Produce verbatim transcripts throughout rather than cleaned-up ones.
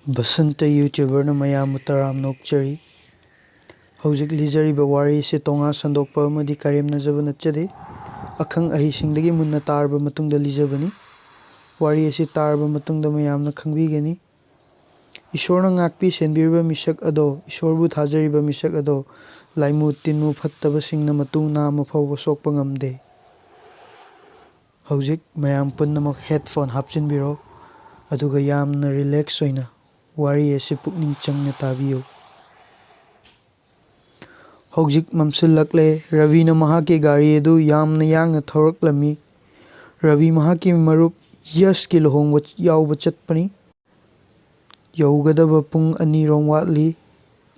ꯕꯁꯟꯇ YouTuberꯅ ꯃꯌꯥꯝꯕꯨ ꯇꯔꯥꯝꯅ ꯑꯣꯛꯆꯔꯤ꯫ ꯍꯧꯖꯤꯛ ꯂꯤꯖꯔꯤꯕ ꯋꯥꯔꯤ ꯑꯁꯤ ꯇꯣꯉꯥꯟ ꯁꯟꯗꯣꯛꯄ ꯑꯃꯗꯤ ꯀꯔꯦꯝꯅꯖꯕ ꯅꯠꯆꯗꯦ꯫ ꯑꯈꯪ ꯑꯍꯩꯁꯤꯡꯗꯒꯤ ꯃꯨꯟꯅ ꯇꯥꯔꯕ ꯃꯇꯨꯡꯗ ꯂꯤꯖꯕꯅꯤ꯫ ꯋꯥꯔꯤ ꯑꯁꯤ ꯇꯥꯔꯕ ꯃꯇꯨꯡꯗ ꯃꯌꯥꯝꯅ ꯈꯪꯕꯤꯒꯅꯤ꯫ ꯏꯁꯣꯔꯅ ꯉꯥꯛꯄꯤ ꯁꯦꯟꯕꯤꯔꯤꯕ ꯃꯤꯁꯛ ꯑꯗꯣ, ꯏꯁꯣꯔꯕꯨ ꯊꯥꯖꯔꯤꯕ ꯃꯤꯁꯛ ꯑꯗꯣ, ꯂꯥꯏꯃꯨ ꯇꯤꯟꯃꯨ ꯐꯠꯇꯕꯁꯤꯡꯅ ꯃꯇꯨ ꯅꯥꯝꯃ ꯐꯥꯎꯕ ꯁꯣꯛꯄ ꯉꯝꯗꯦ꯫ ꯍꯧꯖꯤꯛ ꯃꯌꯥꯝ ꯄꯨꯝꯅꯃꯛ headphone ꯍꯥꯞꯆꯤꯟꯕꯤꯔꯣ, ꯑꯗꯨꯒ ꯌꯥꯝꯅ relax ꯑꯣꯏꯅ ꯋꯥꯔꯤ ꯑꯁꯤ ꯄꯨꯛꯅꯤꯡ ꯆꯪꯅ ꯇꯥꯕꯤꯌꯨ꯫ ꯍꯧꯖꯤꯛ ꯃꯝꯁꯤꯜꯂꯛꯂꯦ꯫ ꯔꯕꯤꯅ ꯃꯍꯥꯛꯀꯤ ꯒꯥꯔꯤ ꯑꯗꯨ ꯌꯥꯝꯅ ꯌꯥꯡꯅ ꯊꯧꯔꯛꯂꯝꯃꯤ꯫ ꯔꯕꯤ ꯃꯍꯥꯛꯀꯤ ꯃꯔꯨꯞ ꯌꯁꯀꯤ ꯂꯨꯍꯣꯡꯕ ꯌꯥꯎꯕ ꯆꯠꯄꯅꯤ꯫ ꯌꯧꯒꯗꯕ ꯄꯨꯡ ꯑꯅꯤꯔꯣꯝ ꯋꯥꯠꯂꯤ꯫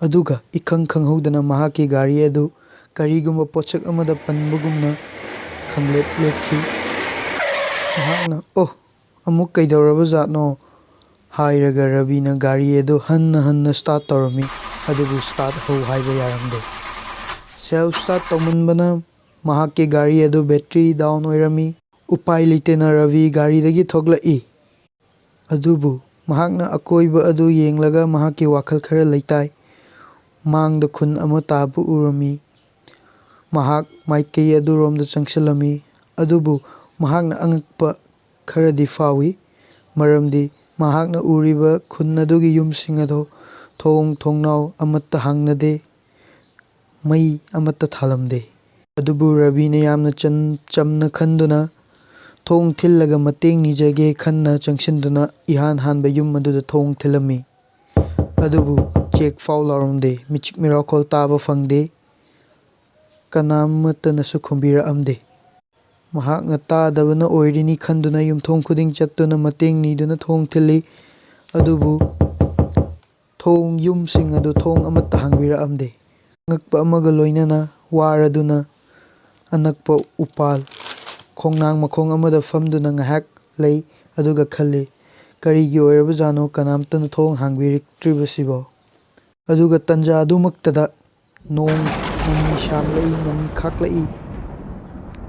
ꯑꯗꯨꯒ ꯏꯈꯪ ꯈꯪꯍꯧꯗꯅ ꯃꯍꯥꯛꯀꯤ ꯒꯥꯔꯤ ꯑꯗꯨ ꯀꯔꯤꯒꯨꯝꯕ ꯄꯣꯠꯁꯛ ꯑꯃꯗ ꯄꯟꯕꯒꯨꯝꯅ ꯈꯪꯂꯦꯞ ꯂꯦꯞꯈꯤ꯫ ꯃꯍꯥꯛꯅ, "ꯑꯣ, ꯑꯃꯨꯛ ꯀꯩꯗꯧꯔꯕ ꯖꯥꯠꯅꯣ?" ꯍꯥꯏꯔꯒ ꯔꯕꯤꯅ ꯒꯥꯔꯤ ꯑꯗꯨ ꯍꯟꯅ ꯍꯟꯅ start ꯇꯧꯔꯝꯃꯤ, ꯑꯗꯨꯕꯨ start ꯍꯧ ꯍꯥꯏꯕ ꯌꯥꯔꯝꯗꯦ꯫ Self start ꯇꯧꯃꯟꯕꯅ ꯃꯍꯥꯛꯀꯤ ꯒꯥꯔꯤ ꯑꯗꯨ battery down ꯑꯣꯏꯔꯝꯃꯤ꯫ ꯎꯄꯥꯏ ꯂꯩꯇꯅ ꯔꯕꯤ ꯒꯥꯔꯤꯗꯒꯤ ꯊꯣꯛꯂꯛꯏ꯫ ꯑꯗꯨꯕꯨ ꯃꯍꯥꯛꯅ ꯑꯀꯣꯏꯕ ꯑꯗꯨ ꯌꯦꯡꯂꯒ ꯃꯍꯥꯛꯀꯤ ꯋꯥꯈꯜ ꯈꯔ ꯂꯩꯇꯥꯏ꯫ ꯃꯥꯡꯗ ꯈꯨꯟ ꯑꯃ ꯇꯥꯕ ꯎꯔꯝꯃꯤ꯫ ꯃꯍꯥꯛ ꯃꯥꯏꯀꯩ ꯑꯗꯨꯔꯣꯝꯗ ꯆꯪꯁꯤꯜꯂꯝꯃꯤ꯫ ꯑꯗꯨꯕꯨ ꯃꯍꯥꯛꯅ ꯑꯉꯛꯄ ꯈꯔꯗꯤ ꯐꯥꯎꯏ, ꯃꯔꯝꯗꯤ ꯃꯍꯥꯛꯅ ꯎꯔꯤꯕ ꯈꯨꯟ ꯑꯗꯨꯒꯤ ꯌꯨꯝꯁꯤꯡ ꯑꯗꯨ ꯊꯣꯡ ꯊꯣꯡꯅꯥꯎ ꯑꯃꯠꯇ ꯍꯥꯡꯅꯗꯦ, ꯃꯩ ꯑꯃꯠꯇ ꯊꯥꯂꯝꯗꯦ꯫ ꯑꯗꯨꯕꯨ ꯔꯕꯤꯅ ꯌꯥꯝꯅ ꯆꯟ-, ꯆꯝꯅ ꯈꯟꯗꯨꯅ, "ꯊꯣꯡ ꯊꯤꯜꯂꯒ ꯃꯇꯦꯡ ꯅꯤꯖꯒꯦ" ꯈꯟꯅ ꯆꯪꯁꯤꯟꯗꯨꯅ ꯏꯍꯥꯟ ꯍꯥꯟꯕ ꯌꯨꯝ ꯑꯗꯨꯗ ꯊꯣꯡ ꯊꯤꯜꯂꯝꯃꯤ꯫ ꯑꯗꯨꯕꯨ ꯆꯦꯛ ꯐꯥꯎ ꯂꯥꯎꯔꯝꯗꯦ, ꯃꯤꯆꯤꯛ ꯃꯤꯔꯥꯎꯈꯣꯜ ꯇꯥꯕ ꯐꯪꯗꯦ, ꯀꯅꯥꯃꯠꯇꯅꯁꯨ ꯈꯨꯝꯕꯤꯔꯛꯑꯝꯗꯦ꯫ ꯃꯍꯥꯛꯅ ꯇꯥꯗꯕꯅ ꯑꯣꯏꯔꯤꯅꯤ ꯈꯟꯗꯨꯅ ꯌꯨꯝꯊꯣꯡ ꯈꯨꯗꯤꯡ ꯆꯠꯇꯨꯅ ꯃꯇꯦꯡ ꯅꯤꯗꯨꯅ ꯊꯣꯡ ꯊꯤꯜꯂꯤ꯫ ꯑꯗꯨꯕꯨ ꯊꯣꯡ, ꯌꯨꯝꯁꯤꯡ ꯑꯗꯨ ꯊꯣꯡ ꯑꯃꯠꯇ ꯍꯥꯡꯕꯤꯔꯛꯑꯝꯗꯦ꯫ ꯑꯉꯛꯄ ꯑꯃꯒ ꯂꯣꯏꯅꯅ ꯋꯥꯔꯗꯨꯅ ꯑꯅꯛꯄ ꯎꯄꯥꯜ ꯈꯣꯡꯅꯥꯡ ꯃꯈꯣꯡ ꯑꯃꯗ ꯐꯝꯗꯨꯅ ꯉꯥꯏꯍꯥꯛ ꯂꯩ, ꯑꯗꯨꯒ ꯈꯜꯂꯤ, "ꯀꯔꯤꯒꯤ ꯑꯣꯏꯔꯕꯖꯥꯠꯅꯣ ꯀꯅꯥꯝꯇꯅ ꯊꯣꯡ ꯍꯥꯡꯕꯤꯔꯛꯇ꯭ꯔꯤꯕꯁꯤꯕꯣ?" ꯑꯗꯨꯒ ꯇꯟꯖꯥ ꯑꯗꯨꯃꯛꯇꯗ ꯅꯣꯡ ꯃꯃꯤ ꯁꯥꯝꯂꯛꯏ, ꯃꯃꯤ ꯈꯥꯛꯂꯛꯏ,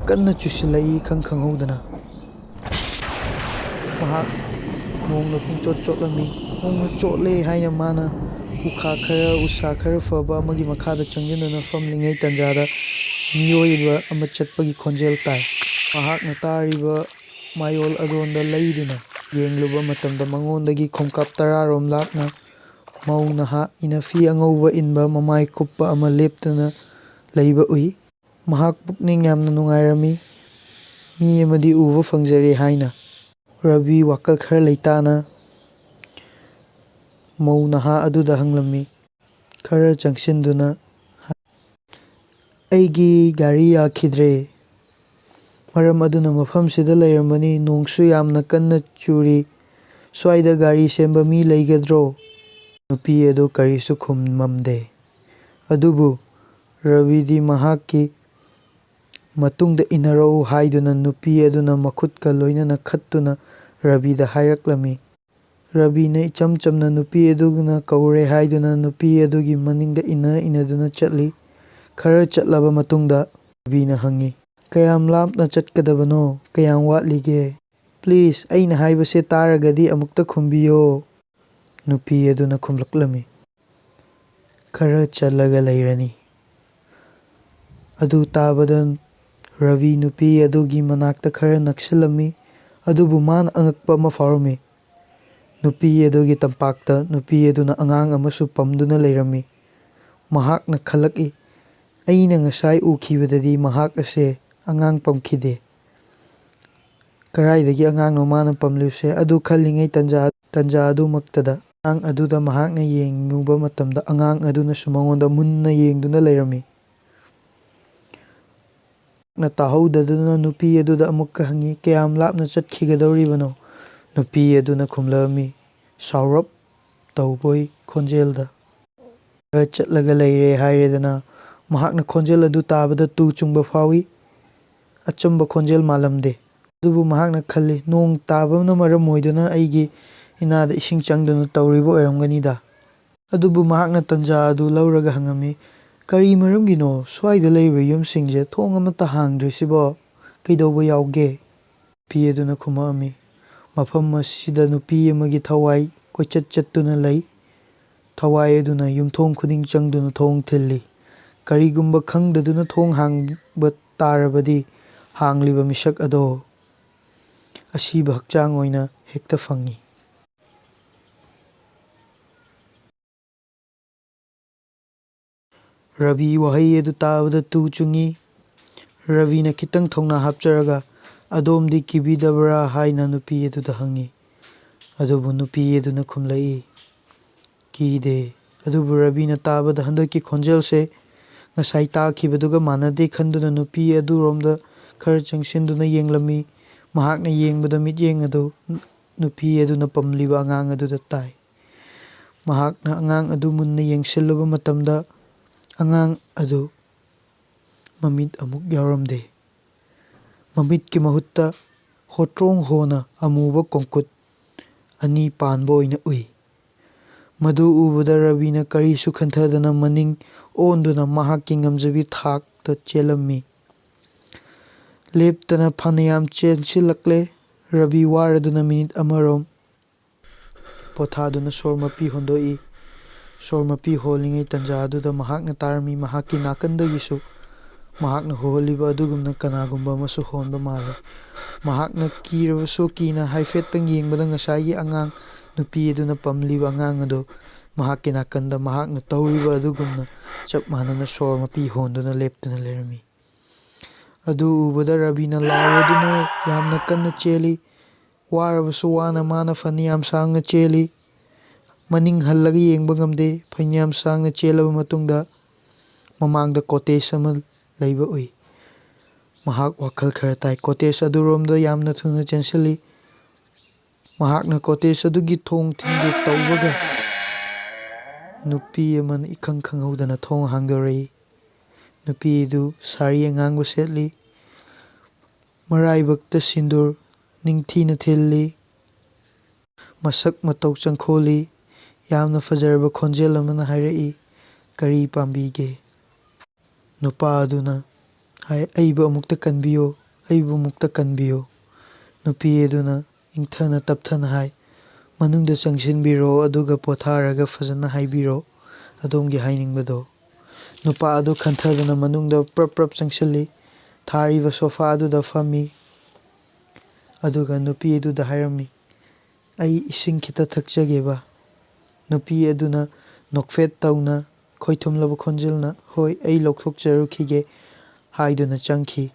ꯀꯟꯅ ꯆꯨꯁꯤꯜꯂꯛꯏ ꯏꯈꯪ ꯈꯪꯍꯧꯗꯅ꯫ ꯃꯍꯥꯛ ꯅꯣꯡꯅ ꯄꯨꯡꯆꯣꯠ ꯆꯣꯠꯂꯝꯃꯤ꯫ ꯈꯣꯡꯅ ꯆꯣꯠꯂꯦ ꯍꯥꯏꯅ ꯃꯥꯅ ꯎꯈꯥ ꯈꯔ, ꯎꯁꯥ ꯈꯔ ꯐꯕ ꯑꯃꯒꯤ ꯃꯈꯥꯗ ꯆꯪꯁꯤꯟꯗꯨꯅ ꯐꯝꯂꯤꯉꯩ ꯇꯥꯟꯖꯥꯗ ꯃꯤꯑꯣꯏꯕ ꯑꯃ ꯆꯠꯄꯒꯤ ꯈꯣꯟꯖꯦꯜ ꯇꯥꯏ꯫ ꯃꯍꯥꯛꯅ ꯇꯥꯔꯤꯕ ꯃꯥꯌꯣꯜ ꯑꯗꯣꯝꯗ ꯂꯩꯗꯨꯅ ꯌꯦꯡꯂꯨꯕ ꯃꯇꯝꯗ, ꯃꯉꯣꯟꯗꯒꯤ ꯈꯣꯡꯀꯥꯞ ꯇꯔꯥꯔꯣꯝ ꯂꯥꯞꯅ ꯃꯧ ꯅꯍꯥ ꯏꯅꯐꯤ ꯑꯉꯧꯕ ꯏꯟꯕ, ꯃꯃꯥꯏ ꯀꯨꯞꯄ ꯑꯃ ꯂꯦꯞꯇꯨꯅ ꯂꯩꯕ ꯎꯏ꯫ ꯃꯍꯥꯛ ꯄꯨꯛꯅꯤꯡ ꯌꯥꯝꯅ ꯅꯨꯡꯉꯥꯏꯔꯝꯃꯤ, ꯃꯤ ꯑꯃꯗꯤ ꯎꯕ ꯐꯪꯖꯔꯦ ꯍꯥꯏꯅ꯫ ꯔꯕꯤ ꯋꯥꯈꯜ ꯈꯔ ꯂꯩꯇꯥꯅ ꯃꯧ ꯅꯍꯥ ꯑꯗꯨꯗ ꯍꯪꯂꯝꯃꯤ꯫ ꯈꯔ ꯆꯪꯁꯤꯟꯗꯨꯅ, "ꯑꯩꯒꯤ ꯒꯥꯔꯤ ꯌꯥꯈꯤꯗ꯭ꯔꯦ, ꯃꯔꯝ ꯑꯗꯨꯅ ꯃꯐꯝꯁꯤꯗ ꯂꯩꯔꯝꯕꯅꯤ꯫ ꯅꯣꯡꯁꯨ ꯌꯥꯝꯅ ꯀꯟꯅ ꯆꯨꯔꯤ꯫ ꯁ꯭ꯋꯥꯏꯗ ꯒꯥꯔꯤ ꯁꯦꯝꯕ ꯃꯤ ꯂꯩꯒꯗ꯭ꯔꯣ?" ꯅꯨꯄꯤ ꯑꯗꯨ ꯀꯔꯤꯁꯨ ꯈꯨꯝꯃꯝꯗꯦ꯫ ꯑꯗꯨꯕꯨ ꯔꯕꯤꯗꯤ ꯃꯍꯥꯛꯀꯤ ꯃꯇꯨꯡꯗ ꯏꯟꯅꯔꯛꯎ ꯍꯥꯏꯗꯨꯅ ꯅꯨꯄꯤ ꯑꯗꯨꯅ ꯃꯈꯨꯠꯀ ꯂꯣꯏꯅꯅ ꯈꯠꯇꯨꯅ ꯔꯕꯤꯗ ꯍꯥꯏꯔꯛꯂꯝꯃꯤ꯫ ꯔꯕꯤꯅ ꯏꯆꯝ ꯆꯝꯅ ꯅꯨꯄꯤ ꯑꯗꯨꯅ ꯀꯧꯔꯦ ꯍꯥꯏꯗꯨꯅ ꯅꯨꯄꯤ ꯑꯗꯨꯒꯤ ꯃꯅꯤꯡꯗ ꯏꯟꯅ ꯏꯟꯅꯗꯨꯅ ꯆꯠꯂꯤ꯫ ꯈꯔ ꯆꯠꯂꯕ ꯃꯇꯨꯡꯗ ꯔꯕꯤꯅ ꯍꯪꯉꯤ, "ꯀꯌꯥꯝ ꯂꯥꯞꯅ ꯆꯠꯀꯗꯕꯅꯣ? ꯀꯌꯥꯝ ꯋꯥꯠꯂꯤꯒꯦ? Please, ꯑꯩꯅ ꯍꯥꯏꯕꯁꯦ ꯇꯥꯔꯒꯗꯤ ꯑꯃꯨꯛꯇ ꯈꯨꯝꯕꯤꯌꯣ," ꯅꯨꯄꯤ ꯑꯗꯨꯅ ꯈꯨꯝꯂꯛꯂꯝꯃꯤ꯫ "ꯈꯔ ꯆꯠꯂꯒ ꯂꯩꯔꯅꯤ꯫" ꯑꯗꯨ ꯇꯥꯕꯗ ꯔꯕꯤ ꯅꯨꯄꯤ ꯑꯗꯨꯒꯤ ꯃꯅꯥꯛꯇ ꯈꯔ ꯅꯛꯁꯤꯜꯂꯝꯃꯤ, ꯑꯗꯨꯕꯨ ꯃꯥꯅ ꯑꯉꯛꯄ ꯑꯃ ꯐꯥꯎꯔꯝꯃꯤ꯫ ꯅꯨꯄꯤ ꯑꯗꯨꯒꯤ ꯇꯝꯄꯥꯛꯇ ꯅꯨꯄꯤ ꯑꯗꯨꯅ ꯑꯉꯥꯡ ꯑꯃꯁꯨ ꯄꯝꯗꯨꯅ ꯂꯩꯔꯝꯃꯤ꯫ ꯃꯍꯥꯛꯅ ꯈꯜꯂꯛꯏ, "ꯑꯩꯅ ꯉꯁꯥꯏ ꯎꯈꯤꯕꯗꯗꯤ ꯃꯍꯥꯛ ꯑꯁꯦ ꯑꯉꯥꯡ ꯄꯝꯈꯤꯗꯦ꯫ ꯀꯗꯥꯏꯗꯒꯤ ꯑꯉꯥꯡꯅꯣ ꯃꯥꯅ ꯄꯝꯂꯤꯕꯁꯦ?" ꯑꯗꯨ ꯈꯜꯂꯤꯉꯩ ꯇꯟꯖꯥ, ꯇꯟꯖꯥ ꯑꯗꯨꯃꯛꯇꯗ ꯑꯉꯥꯡ ꯑꯗꯨꯗ ꯃꯍꯥꯛꯅ ꯌꯦꯡꯉꯨꯕ ꯃꯇꯝꯗ, ꯑꯉꯥꯡ ꯑꯗꯨꯅꯁꯨ ꯃꯉꯣꯟꯗ ꯃꯨꯟꯅ ꯌꯦꯡꯗꯨꯅ ꯂꯩꯔꯝꯃꯤ꯫ ꯃꯍꯥꯛꯅ ꯇꯥꯍꯧꯗꯗꯨꯅ ꯅꯨꯄꯤ ꯑꯗꯨꯗ ꯑꯃꯨꯛꯀ ꯍꯪꯉꯤ, "ꯀꯌꯥꯝ ꯂꯥꯞꯅ ꯆꯠꯈꯤꯒꯗꯧꯔꯤꯕꯅꯣ?" ꯅꯨꯄꯤ ꯑꯗꯨꯅ ꯈꯨꯝꯂꯛꯑꯝꯃꯤ, ꯁꯥꯎꯔꯞ ꯇꯧꯕꯣꯏ ꯈꯣꯟꯖꯦꯜꯗ꯫ "ꯈꯔ ꯆꯠꯂꯒ ꯂꯩꯔꯦ" ꯍꯥꯏꯔꯦꯗꯅ꯫ ꯃꯍꯥꯛꯅ ꯈꯣꯟꯖꯦꯜ ꯑꯗꯨ ꯇꯥꯕꯗ ꯇꯨ ꯆꯨꯡꯕ ꯐꯥꯎꯏ꯫ ꯑꯆꯝꯕ ꯈꯣꯟꯖꯦꯜ ꯃꯥꯜꯂꯝꯗꯦ꯫ ꯑꯗꯨꯕꯨ ꯃꯍꯥꯛꯅ ꯈꯜꯂꯤ, "ꯅꯣꯡ ꯇꯥꯕꯅ ꯃꯔꯝ ꯑꯣꯏꯗꯨꯅ ꯑꯩꯒꯤ ꯏꯅꯥꯗ ꯏꯁꯤꯡ ꯆꯪꯗꯨꯅ ꯇꯧꯔꯤꯕ ꯑꯣꯏꯔꯝꯒꯅꯤꯗ"꯫ ꯑꯗꯨꯕꯨ ꯃꯍꯥꯛꯅ ꯇꯟꯖꯥ ꯑꯗꯨ ꯂꯧꯔꯒ ꯍꯪꯉꯝꯃꯤ, "ꯀꯔꯤ ꯃꯔꯝꯒꯤꯅꯣ ꯁ꯭ꯋꯥꯏꯗ ꯂꯩꯔꯤꯕ ꯌꯨꯝꯁꯤꯡꯁꯦ ꯊꯣꯡ ꯑꯃꯠꯇ ꯍꯥꯡꯗ꯭ꯔꯤꯁꯤꯕꯣ? ꯀꯩꯗꯧꯕ ꯌꯥꯎꯒꯦ?" ꯅꯨꯄꯤ ꯑꯗꯨꯅ ꯈꯨꯝꯃꯛꯑꯝꯃꯤ, "ꯃꯐꯝ ꯑꯁꯤꯗ ꯅꯨꯄꯤ ꯑꯃꯒꯤ ꯊꯋꯥꯏ ꯀꯣꯏꯆꯠ ꯆꯠꯇꯨꯅ ꯂꯩ꯫ ꯊꯋꯥꯏ ꯑꯗꯨꯅ ꯌꯨꯝꯊꯣꯡ ꯈꯨꯗꯤꯡ ꯆꯪꯗꯨꯅ ꯊꯣꯡ ꯊꯤꯜꯂꯤ꯫ ꯀꯔꯤꯒꯨꯝꯕ ꯈꯪꯗꯗꯨꯅ ꯊꯣꯡ ꯍꯥꯡꯕ ꯇꯥꯔꯕꯗꯤ, ꯍꯥꯡꯂꯤꯕ ꯃꯤꯁꯛ ꯑꯗꯣ ꯑꯁꯤꯕ ꯍꯛꯆꯥꯡ ꯑꯣꯏꯅ ꯍꯦꯛꯇ ꯐꯪꯏ꯫ ꯔꯕꯤ ꯋꯥꯍꯩ ꯑꯗꯨ ꯇꯥꯕꯗ ꯇꯨ ꯆꯨꯡꯏ꯫ ꯔꯕꯤꯅ ꯈꯤꯇꯪ ꯊꯧꯅꯥ ꯍꯥꯞꯆꯔꯒ, "ꯑꯗꯣꯝꯗꯤ ꯀꯤꯕꯤꯗꯕ꯭ꯔꯥ?" ꯍꯥꯏꯅ ꯅꯨꯄꯤ ꯑꯗꯨꯗ ꯍꯪꯏ꯫ ꯑꯗꯨꯕꯨ ꯅꯨꯄꯤ ꯑꯗꯨꯅ ꯈꯨꯝꯂꯛꯏ, "ꯀꯤꯗꯦ꯫" ꯑꯗꯨꯕꯨ ꯔꯕꯤꯅ ꯇꯥꯕꯗ ꯍꯟꯗꯛꯀꯤ ꯈꯣꯟꯖꯦꯜꯁꯦ ꯉꯁꯥꯏ ꯇꯥꯈꯤꯕꯗꯨꯒ ꯃꯥꯟꯅꯗꯦ ꯈꯟꯗꯨꯅ ꯅꯨꯄꯤ ꯑꯗꯨꯔꯣꯝꯗ ꯈꯔ ꯆꯪꯁꯤꯟꯗꯨꯅ ꯌꯦꯡꯂꯝꯃꯤ꯫ ꯃꯍꯥꯛꯅ ꯌꯦꯡꯕꯗ ꯃꯤꯠꯌꯦꯡ ꯑꯗꯨ ꯅꯨꯄꯤ ꯑꯗꯨꯅ ꯄꯝꯂꯤꯕ ꯑꯉꯥꯡ ꯑꯗꯨꯗ ꯇꯥꯏ꯫ ꯃꯍꯥꯛꯅ ꯑꯉꯥꯡ ꯑꯗꯨ ꯃꯨꯟꯅ ꯌꯦꯡꯁꯤꯜꯂꯨꯕ ꯃꯇꯝꯗ, ꯑꯉꯥꯡ ꯑꯗꯨ ꯃꯃꯤꯠ ꯑꯃꯨꯛ ꯌꯥꯎꯔꯝꯗꯦ꯫ ꯃꯃꯤꯠꯀꯤ ꯃꯍꯨꯠꯇ ꯍꯣꯇ꯭ꯔꯣꯡ ꯍꯣꯅ ꯑꯃꯨꯕ ꯀꯣꯡꯀꯨꯠ ꯑꯅꯤ ꯄꯥꯟꯕ ꯑꯣꯏꯅ ꯎꯏ꯫ ꯃꯗꯨ ꯎꯕꯗ ꯔꯕꯤꯅ ꯀꯔꯤꯁꯨ ꯈꯟꯊꯗꯅ ꯃꯅꯤꯡ ꯑꯣꯟꯗꯨꯅ ꯃꯍꯥꯛꯀꯤ ꯉꯝꯖꯕꯤ ꯊꯥꯛꯇ ꯆꯦꯜꯂꯝꯃꯤ꯫ ꯂꯦꯞꯇꯅ ꯐꯅꯌꯥꯝ ꯆꯦꯟꯁꯤꯜꯂꯛꯂꯦ꯫ ꯔꯕꯤ ꯋꯥꯔꯗꯨꯅ ꯃꯤꯅꯤꯠ ꯑꯃꯔꯣꯝ ꯄꯣꯊꯥꯗꯨꯅ ꯁꯣꯔ ꯃꯄꯤ ꯍꯣꯟꯗꯣꯛꯏ꯫ ꯁꯣꯔ ꯃꯄꯤ ꯍꯣꯜꯂꯤꯉꯩ ꯇꯟꯖꯥ ꯑꯗꯨꯗ ꯃꯍꯥꯛꯅ ꯇꯥꯔꯝꯃꯤ, ꯃꯍꯥꯛꯀꯤ ꯅꯥꯀꯟꯗꯒꯤꯁꯨ ꯃꯍꯥꯛꯅ ꯍꯣꯜꯂꯤꯕ ꯑꯗꯨꯒꯨꯝꯅ ꯀꯅꯥꯒꯨꯝꯕ ꯑꯃꯁꯨ ꯍꯣꯟꯕ ꯃꯥꯜꯂꯤ꯫ ꯃꯍꯥꯛꯅ ꯀꯤꯔꯕꯁꯨ ꯀꯤꯅ ꯍꯥꯏꯐꯦꯠꯇꯪ ꯌꯦꯡꯕꯗ ꯉꯁꯥꯏꯒꯤ ꯑꯉꯥꯡ ꯅꯨꯄꯤ ꯑꯗꯨꯅ ꯄꯝꯂꯤꯕ ꯑꯉꯥꯡ ꯑꯗꯨ ꯃꯍꯥꯛꯀꯤ ꯅꯥꯀꯟꯗ ꯃꯍꯥꯛꯅ ꯇꯧꯔꯤꯕ ꯑꯗꯨꯒꯨꯝꯅ ꯆꯞ ꯃꯥꯟꯅꯅ ꯁꯣꯔ ꯃꯄꯤ ꯍꯣꯟꯗꯨꯅ ꯂꯦꯞꯇꯅ ꯂꯩꯔꯝꯃꯤ꯫ ꯑꯗꯨ ꯎꯕꯗ ꯔꯕꯤꯅ ꯂꯥꯎꯔꯗꯨꯅ ꯌꯥꯝꯅ ꯀꯟꯅ ꯆꯦꯜꯂꯤ꯫ ꯋꯥꯔꯕꯁꯨ ꯋꯥꯅ ꯃꯥꯅ ꯐꯅꯌꯥꯝ ꯁꯥꯡꯅ ꯆꯦꯜꯂꯤ꯫ ꯃꯅꯤꯡ ꯍꯜꯂꯒ ꯌꯦꯡꯕ ꯉꯝꯗꯦ꯫ ꯐꯅꯌꯥꯝ ꯁꯥꯡꯅ ꯆꯦꯜꯂꯕ ꯃꯇꯨꯡꯗ ꯃꯃꯥꯡꯗ ꯀꯣꯇꯦꯖ ꯑꯃ ꯂꯩꯕ ꯎꯏ꯫ ꯃꯍꯥꯛ ꯋꯥꯈꯜ ꯈꯔ ꯇꯥꯏ꯫ ꯀꯣꯇꯦꯖ ꯑꯗꯨꯔꯣꯝꯗ ꯌꯥꯝꯅ ꯊꯨꯅ ꯆꯦꯟꯁꯤꯜꯂꯤ꯫ ꯃꯍꯥꯛꯅ ꯀꯣꯇꯦꯖ ꯑꯗꯨꯒꯤ ꯊꯣꯡ ꯊꯤꯟꯒꯦ ꯇꯧꯕꯒ, ꯅꯨꯄꯤ ꯑꯃꯅ ꯏꯈꯪ ꯈꯪꯍꯧꯗꯅ ꯊꯣꯡ ꯍꯥꯡꯗꯣꯔꯛꯏ꯫ ꯅꯨꯄꯤ ꯑꯗꯨ ꯁꯥꯔꯤ ꯑꯉꯥꯡꯕ ꯁꯦꯠꯂꯤ꯫ ꯃꯔꯥꯏꯕꯛꯇ ꯁꯤꯟꯗꯨꯔ ꯅꯤꯡꯊꯤꯅ ꯊꯤꯜꯂꯤ꯫ ꯃꯁꯛ ꯃꯇꯧ ꯆꯪꯈꯣꯜꯂꯤ꯫ ꯌꯥꯝꯅ ꯐꯖꯔꯕ ꯈꯣꯟꯖꯦꯜ ꯑꯃꯅ ꯍꯥꯏꯔꯛꯏ, "ꯀꯔꯤ ꯄꯥꯝꯕꯤꯒꯦ?" ꯅꯨꯄꯥ ꯑꯗꯨꯅ ꯍꯥꯏ, "ꯑꯩꯕꯨ ꯑꯃꯨꯛꯇ ꯀꯟꯕꯤꯌꯨ, ꯑꯩꯕꯨ ꯑꯃꯨꯛꯇ ꯀꯟꯕꯤꯌꯨ꯫" ꯅꯨꯄꯤ ꯑꯗꯨꯅ ꯏꯪꯊꯅ ꯇꯞꯊꯅ ꯍꯥꯏ, "ꯃꯅꯨꯡꯗ ꯆꯪꯁꯤꯟꯕꯤꯔꯣ, ꯑꯗꯨꯒ ꯄꯣꯊꯥꯔꯒ ꯐꯖꯅ ꯍꯥꯏꯕꯤꯔꯣ ꯑꯗꯣꯝꯒꯤ ꯍꯥꯏꯅꯤꯡꯕꯗꯣ"꯫ ꯅꯨꯄꯥ ꯑꯗꯨ ꯈꯟꯊꯗꯨꯅ ꯃꯅꯨꯡꯗ ꯄ꯭ꯔꯞ ꯄ꯭ꯔꯞ ꯆꯪꯁꯤꯜꯂꯤ꯫ ꯊꯥꯔꯤꯕ ꯁꯣꯐꯥ ꯑꯗꯨꯗ ꯐꯝꯃꯤ꯫ ꯑꯗꯨꯒ ꯅꯨꯄꯤ ꯑꯗꯨꯗ ꯍꯥꯏꯔꯝꯃꯤ, "ꯑꯩ ꯏꯁꯤꯡ ꯈꯤꯇ ꯊꯛꯆꯒꯦꯕ"꯫ ꯅꯨꯄꯤ ꯑꯗꯨꯅ ꯅꯣꯛꯐꯦꯠ ꯇꯧꯅ ꯈꯣꯏꯊꯨꯝꯂꯕ ꯈꯣꯟꯖꯦꯜꯅ, "ꯍꯣꯏ, ꯑꯩ ꯂꯧꯊꯣꯛꯆꯔꯨꯈꯤꯒꯦ" ꯍꯥꯏꯗꯨꯅ ꯆꯪꯈꯤ꯫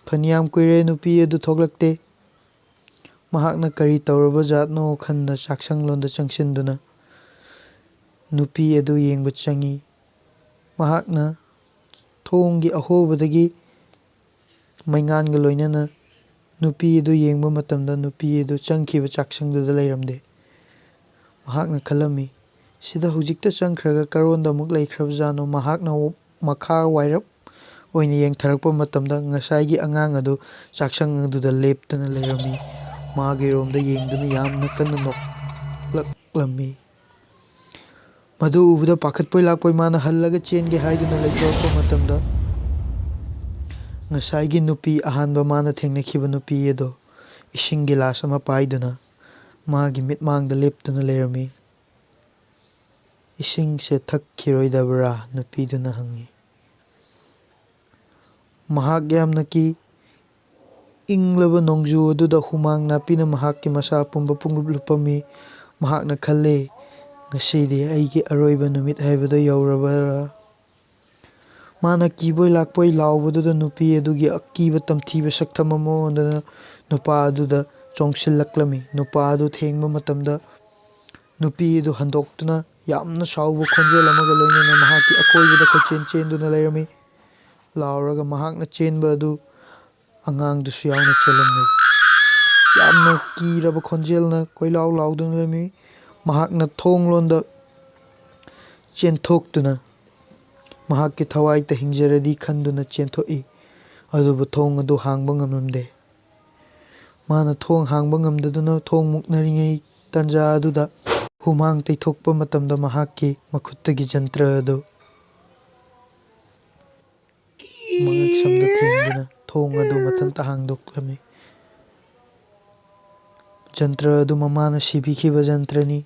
ꯐꯅꯌꯥꯝ ꯀꯨꯏꯔꯦ ꯅꯨꯄꯤ ꯑꯗꯨ ꯊꯣꯛꯂꯛꯇꯦ꯫ ꯃꯍꯥꯛꯅ ꯀꯔꯤ ꯇꯧꯔꯕ ꯖꯥꯠꯅꯣ ꯈꯟꯅ ꯆꯥꯛꯁꯪꯂꯣꯝꯗ ꯆꯪꯁꯤꯟꯗꯨꯅ ꯅꯨꯄꯤ ꯑꯗꯨ ꯌꯦꯡꯕ ꯆꯪꯏ꯫ ꯃꯍꯥꯛꯅ ꯊꯣꯡꯒꯤ ꯑꯍꯣꯕꯗꯒꯤ ꯃꯩꯉꯥꯟꯒ ꯂꯣꯏꯅꯅ ꯅꯨꯄꯤ ꯑꯗꯨ ꯌꯦꯡꯕ ꯃꯇꯝꯗ ꯅꯨꯄꯤ ꯑꯗꯨ ꯆꯪꯈꯤꯕ ꯆꯥꯛꯁꯪꯗꯨꯗ ꯂꯩꯔꯝꯗꯦ꯫ ꯃꯍꯥꯛꯅ ꯈꯜꯂꯝꯃꯤ, "ꯁꯤꯗ ꯍꯧꯖꯤꯛꯇ ꯆꯪꯈ꯭ꯔꯒ ꯀꯔꯣꯟꯗ ꯑꯃꯨꯛ ꯂꯩꯈ꯭ꯔꯕꯖꯥꯠꯅꯣ?" ꯃꯍꯥꯛꯅ ꯃꯈꯥ ꯋꯥꯏꯔꯞ ꯑꯣꯏꯅ ꯌꯦꯡꯊꯔꯛꯄ ꯃꯇꯝꯗ ꯉꯁꯥꯏꯒꯤ ꯑꯉꯥꯡ ꯑꯗꯨ ꯆꯥꯛꯁꯪ ꯑꯗꯨꯗ ꯂꯦꯞꯇꯨꯅ ꯂꯩꯔꯝꯃꯤ꯫ ꯃꯥꯒꯤ ꯔꯣꯝꯗ ꯌꯦꯡꯗꯨꯅ ꯌꯥꯝꯅ ꯀꯟꯅ ꯅꯣꯛꯂꯛꯂꯝꯃꯤ꯫ ꯃꯗꯨ ꯎꯕꯗ ꯄꯥꯈꯠꯄꯣꯏ ꯂꯥꯛꯄꯣꯏ ꯃꯥꯅ ꯍꯜꯂꯒ ꯆꯦꯟꯒꯦ ꯍꯥꯏꯗꯨꯅ ꯂꯩꯊꯣꯔꯛꯄ ꯃꯇꯝꯗ, ꯉꯁꯥꯏꯒꯤ ꯅꯨꯄꯤ, ꯑꯍꯥꯟꯕ ꯃꯥꯅ ꯊꯦꯡꯅꯈꯤꯕ ꯅꯨꯄꯤ ꯑꯗꯣ ꯏꯁꯤꯡ ꯒꯤꯂꯥꯁ ꯑꯃ ꯄꯥꯏꯗꯨꯅ ꯃꯥꯒꯤ ꯃꯤꯠꯃꯥꯡꯗ ꯂꯦꯞꯇꯨꯅ ꯂꯩꯔꯝꯃꯤ꯫ "ꯏꯁꯤꯡꯁꯦ ꯊꯛꯈꯤꯔꯣꯏꯗꯕ꯭ꯔꯥ?" ꯅꯨꯄꯤꯗꯨꯅ ꯍꯪꯉꯤ꯫ ꯃꯍꯥꯛ ꯌꯥꯝꯅ ꯀꯤ꯫ ꯏꯪꯂꯕ ꯅꯣꯡꯖꯨ ꯑꯗꯨꯗ ꯍꯨꯃꯥꯡ ꯅꯥꯄꯤꯅ ꯃꯍꯥꯛꯀꯤ ꯃꯁꯥ ꯄꯨꯝꯕ ꯄꯨꯡꯂꯨꯞ ꯂꯨꯞꯄꯝꯃꯤ꯫ ꯃꯍꯥꯛꯅ ꯈꯜꯂꯦ, "ꯉꯁꯤꯗꯤ ꯑꯩꯒꯤ ꯑꯔꯣꯏꯕ ꯅꯨꯃꯤꯠ ꯍꯥꯏꯕꯗꯣ ꯌꯧꯔꯕꯔꯥ?" ꯃꯥꯅ ꯀꯤꯕꯣꯏ ꯂꯥꯛꯄꯣꯏ ꯂꯥꯎꯕꯗꯨꯗ ꯅꯨꯄꯤ ꯑꯗꯨꯒꯤ ꯑꯀꯤꯕ ꯇꯝꯊꯤꯕ ꯁꯛꯇꯝ ꯑꯃ ꯑꯣꯟꯗꯨꯅ ꯅꯨꯄꯥ ꯑꯗꯨꯗ ꯆꯣꯡꯁꯤꯜꯂꯛꯂꯝꯃꯤ꯫ ꯅꯨꯄꯥ ꯑꯗꯨ ꯊꯦꯡꯕ ꯃꯇꯝꯗ ꯅꯨꯄꯤ ꯑꯗꯨ ꯍꯟꯗꯣꯛꯇꯨꯅ ꯌꯥꯝꯅ ꯁꯥꯎꯕ ꯈꯣꯟꯖꯦꯜ ꯑꯃꯒ ꯂꯣꯏꯅꯅ ꯃꯍꯥꯛꯀꯤ ꯑꯀꯣꯏꯕꯗ ꯀꯣꯏꯆꯦꯟ ꯆꯦꯟꯗꯨꯅ ꯂꯩꯔꯝꯃꯤ꯫ ꯂꯥꯎꯔꯒ ꯃꯍꯥꯛꯅ ꯆꯦꯟꯕ ꯑꯗꯨ ꯑꯉꯥꯡꯗꯨꯁꯨ ꯌꯥꯎꯅ ꯆꯦꯜꯂꯝꯃꯤ꯫ ꯌꯥꯝꯅ ꯀꯤꯔꯕ ꯈꯣꯟꯖꯦꯜꯅ ꯀꯣꯏꯂꯥꯎ ꯂꯥꯎꯗꯨꯅ ꯂꯩꯔꯝꯃꯤ꯫ ꯃꯍꯥꯛꯅ ꯊꯣꯡ ꯂꯣꯟꯗ ꯆꯦꯟꯊꯣꯛꯇꯨꯅ ꯃꯍꯥꯛꯀꯤ ꯊꯋꯥꯏ ꯇ ꯍꯤꯡꯖꯔꯗꯤ ꯈꯟꯗꯨꯅ ꯆꯦꯟꯊꯣꯛꯏ꯫ ꯑꯗꯨꯕꯨ ꯊꯣꯡ ꯑꯗꯨ ꯍꯥꯡꯕ ꯉꯝꯂꯝꯗꯦ꯫ ꯃꯥꯅ ꯊꯣꯡ ꯍꯥꯡꯕ ꯉꯝꯗꯗꯨꯅ ꯊꯣꯡ ꯃꯨꯛꯅꯔꯤꯉꯩ ꯇꯥꯟꯖꯥ ꯑꯗꯨꯗ ꯍꯨꯃꯥꯡ ꯇꯩꯊꯣꯛꯄ ꯃꯇꯝꯗ ꯃꯍꯥꯛꯀꯤ ꯃꯈꯨꯠꯇꯒꯤ ꯖꯟꯇ꯭ꯔ ꯑꯗꯨ ꯃꯉꯛꯁꯝꯗ ꯊꯦꯡꯗꯨꯅ ꯊꯣꯡ ꯑꯗꯨ ꯃꯊꯟꯇ ꯍꯥꯡꯗꯣꯛꯂꯝꯃꯤ꯫ ꯖꯟꯇ꯭ꯔ ꯑꯗꯨ ꯃꯃꯥꯅ ꯁꯤꯕꯤꯈꯤꯕ ꯖꯟꯇ꯭ꯔꯅꯤ꯫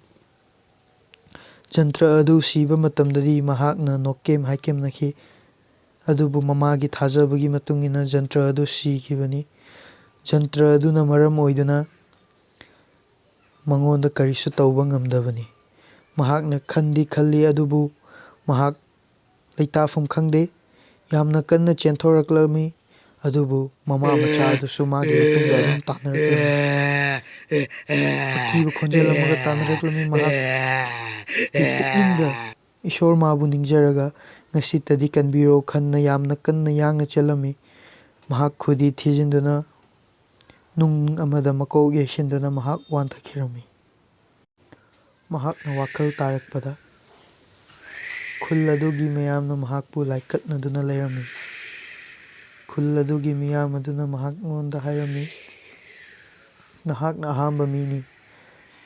ꯖꯟꯇ꯭ꯔ ꯑꯗꯨ ꯁꯤꯕ ꯃꯇꯝꯗꯗꯤ ꯃꯍꯥꯛꯅ ꯅꯣꯛꯀꯦꯝ ꯍꯥꯏꯀꯦꯝꯅꯈꯤ꯫ ꯑꯗꯨꯕꯨ ꯃꯃꯥꯒꯤ ꯊꯥꯖꯕꯒꯤ ꯃꯇꯨꯡ ꯏꯟꯅ ꯖꯟꯇ꯭ꯔ ꯑꯗꯨ ꯁꯤꯈꯤꯕꯅꯤ꯫ ꯖꯟꯇ꯭ꯔ ꯑꯗꯨꯅ ꯃꯔꯝ ꯑꯣꯏꯗꯨꯅ ꯃꯉꯣꯟꯗ ꯀꯔꯤꯁꯨ ꯇꯧꯕ ꯉꯝꯗꯕꯅꯤ꯫ ꯃꯍꯥꯛꯅ ꯈꯟꯗꯤ ꯈꯜꯂꯤ, ꯑꯗꯨꯕꯨ ꯃꯍꯥꯛ ꯂꯩꯇꯥꯐꯝ ꯈꯪꯗꯦ꯫ ꯌꯥꯝꯅ ꯀꯟꯅ ꯆꯦꯟꯊꯣꯔꯛꯂꯝꯃꯤ, ꯑꯗꯨꯕꯨ ꯃꯃꯥ ꯃꯆꯥ ꯑꯗꯨꯁꯨ ꯃꯥꯒꯤ ꯃꯇꯨꯡꯗ ꯑꯗꯨꯝ ꯇꯥꯟꯅꯔꯛꯂꯝꯃꯤ꯫ ꯑꯀꯤꯕ ꯈꯣꯟꯖꯦꯜ ꯑꯃꯒ ꯇꯥꯟꯅꯔꯛꯂꯝꯃꯤ꯫ ꯃꯍꯥꯛꯀꯤ ꯄꯨꯛꯅꯤꯡꯗ ꯏꯁꯣꯔ ꯃꯥꯕꯨ ꯅꯤꯡꯖꯔꯒ, "ꯉꯁꯤꯇꯗꯤ ꯀꯟꯕꯤꯔꯣ" ꯈꯟꯅ ꯌꯥꯝꯅ ꯀꯟꯅ ꯌꯥꯡꯅ ꯆꯦꯜꯂꯝꯃꯤ꯫ ꯃꯍꯥꯛ ꯈꯨꯗꯤ ꯊꯤꯖꯤꯟꯗꯨꯅ ꯅꯨꯡ ꯑꯃꯗ ꯃꯀꯣꯛ ꯌꯩꯁꯤꯟꯗꯨꯅ ꯃꯍꯥꯛ ꯋꯥꯟꯊꯈꯤꯔꯝꯃꯤ꯫ ꯃꯍꯥꯛꯅ ꯋꯥꯈꯜ ꯇꯥꯔꯛꯄꯗ, ꯈꯨꯜ ꯑꯗꯨꯒꯤ ꯃꯤꯌꯥꯝꯅ ꯃꯍꯥꯛꯄꯨ ꯂꯥꯏꯀꯠꯅꯗꯨꯅ ꯂꯩꯔꯝꯃꯤ꯫ ꯈꯨꯜ ꯑꯗꯨꯒꯤ ꯃꯤꯌꯥꯝ ꯑꯗꯨꯅ ꯃꯍꯥꯛꯉꯣꯟꯗ ꯍꯥꯏꯔꯝꯃꯤ, "ꯅꯍꯥꯛꯅ ꯑꯍꯥꯟꯕ ꯃꯤꯅꯤ꯫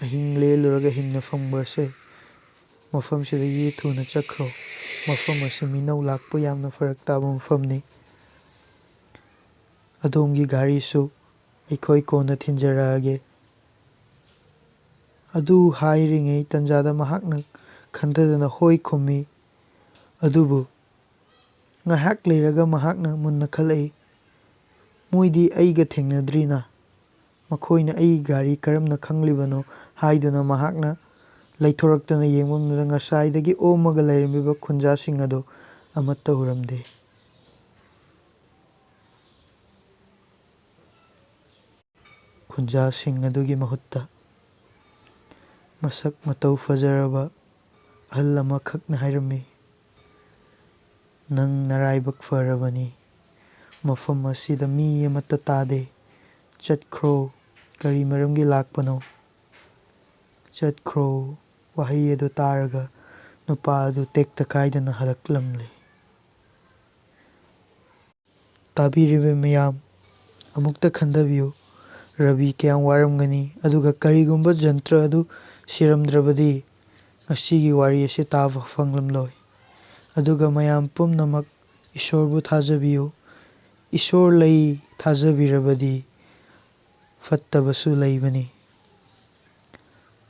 ꯑꯍꯤꯡ ꯂꯦꯜꯂꯨꯔꯒ ꯍꯤꯡꯅ ꯐꯪꯕ ꯑꯁꯦ꯫ ꯃꯐꯝꯁꯤꯗꯒꯤ ꯊꯨꯅ ꯆꯠꯈ꯭ꯔꯣ꯫ ꯃꯐꯝ ꯑꯁꯤ ꯃꯤꯅꯧ ꯂꯥꯛꯄ ꯌꯥꯝꯅ ꯐꯔꯛ ꯇꯥꯕ ꯃꯐꯝꯅꯤ꯫ ꯑꯗꯣꯝꯒꯤ ꯒꯥꯔꯤꯁꯨ ꯑꯩꯈꯣꯏ ꯀꯣꯟꯅ ꯊꯤꯟꯖꯔꯛꯑꯒꯦ"꯫ ꯑꯗꯨ ꯍꯥꯏꯔꯤꯉꯩ ꯇꯟꯖꯥꯗ ꯃꯍꯥꯛꯅ ꯈꯟꯊꯗꯅ ꯍꯣꯏ ꯈꯨꯝꯃꯤ꯫ ꯑꯗꯨꯕꯨ ꯉꯥꯏꯍꯥꯛ ꯂꯩꯔꯒ ꯃꯍꯥꯛꯅ ꯃꯨꯟꯅ ꯈꯜꯂꯛꯏ, "ꯃꯣꯏꯗꯤ ꯑꯩꯒ ꯊꯦꯡꯅꯗ꯭ꯔꯤꯅ, ꯃꯈꯣꯏꯅ ꯑꯩꯒꯤ ꯒꯥꯔꯤ ꯀꯔꯝꯅ ꯈꯪꯂꯤꯕꯅꯣ?" ꯍꯥꯏꯗꯨꯅ ꯃꯍꯥꯛꯅ ꯂꯩꯊꯣꯔꯛꯇꯨꯅ ꯌꯦꯡꯕ ꯃꯇꯝꯗ ꯉꯁꯥꯏꯗꯒꯤ ꯑꯣꯝꯃꯒ ꯂꯩꯔꯝꯃꯤꯕ ꯈꯨꯟꯖꯥꯁꯤꯡ ꯑꯗꯨ ꯑꯃꯠꯇ ꯎꯔꯝꯗꯦ꯫ ꯈꯨꯟꯖꯥꯁꯤꯡ ꯑꯗꯨꯒꯤ ꯃꯍꯨꯠꯇ ꯃꯁꯛ ꯃꯇꯧ ꯐꯖꯔꯕ ꯑꯍꯜ ꯑꯃꯈꯛꯅ ꯍꯥꯏꯔꯝꯃꯤ, "ꯅꯪ ꯅꯔꯥꯏꯕꯛ ꯐꯔꯕꯅꯤ꯫ ꯃꯐꯝ ꯑꯁꯤꯗ ꯃꯤ ꯑꯃꯠꯇ ꯇꯥꯗꯦ꯫ ꯆꯠꯈ꯭ꯔꯣ꯫ ꯀꯔꯤ ꯃꯔꯝꯒꯤ ꯂꯥꯛꯄꯅꯣ? ꯆꯠꯈ꯭ꯔꯣ"꯫ ꯋꯥꯍꯩ ꯑꯗꯨ ꯇꯥꯔꯒ ꯅꯨꯄꯥ ꯑꯗꯨ ꯇꯦꯛꯇ ꯀꯥꯏꯗꯅ ꯍꯜꯂꯛꯂꯝꯂꯦ꯫ ꯇꯥꯕꯤꯔꯤꯕ ꯃꯌꯥꯝ, ꯑꯃꯨꯛꯇ ꯈꯟꯊꯕꯤꯌꯨ, ꯔꯕꯤ ꯀꯌꯥꯝ ꯋꯥꯔꯝꯒꯅꯤ, ꯑꯗꯨꯒ ꯀꯔꯤꯒꯨꯝꯕ ꯖꯟꯇ꯭ꯔ ꯑꯗꯨ ꯁꯤꯔꯝꯗ꯭ꯔꯕꯗꯤ ꯉꯁꯤꯒꯤ ꯋꯥꯔꯤ ꯑꯁꯤ ꯇꯥꯕ ꯐꯪꯂꯝꯂꯣꯏ꯫ ꯑꯗꯨꯒ ꯃꯌꯥꯝ ꯄꯨꯝꯅꯃꯛ ꯏꯁꯣꯔꯕꯨ ꯊꯥꯖꯕꯤꯌꯨ꯫ ꯏꯁꯣꯔ ꯂꯩ ꯊꯥꯖꯕꯤꯔꯕꯗꯤ ꯐꯠꯇꯕꯁꯨ ꯂꯩꯕꯅꯤ꯫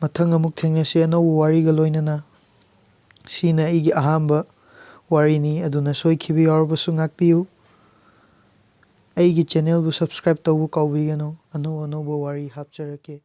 ꯃꯊꯪ ꯑꯃꯨꯛ ꯊꯦꯡꯅꯁꯤ ꯑꯅꯧꯕ ꯋꯥꯔꯤꯒ ꯂꯣꯏꯅꯅ꯫ ꯁꯤꯅ ꯑꯩꯒꯤ ꯑꯍꯥꯟꯕ ꯋꯥꯔꯤꯅꯤ, ꯑꯗꯨꯅ ꯁꯣꯏꯈꯤꯕ ꯌꯥꯎꯔꯕꯁꯨ ꯉꯥꯛꯄꯤꯌꯨ꯫ ꯑꯩꯒꯤ channelꯕꯨ subscribe ꯇꯧꯕ ꯀꯥꯎꯕꯤꯒꯅꯨ, ꯑꯅꯧ ꯑꯅꯧꯕ ꯋꯥꯔꯤ ꯍꯥꯞꯆꯔꯛꯀꯦ꯫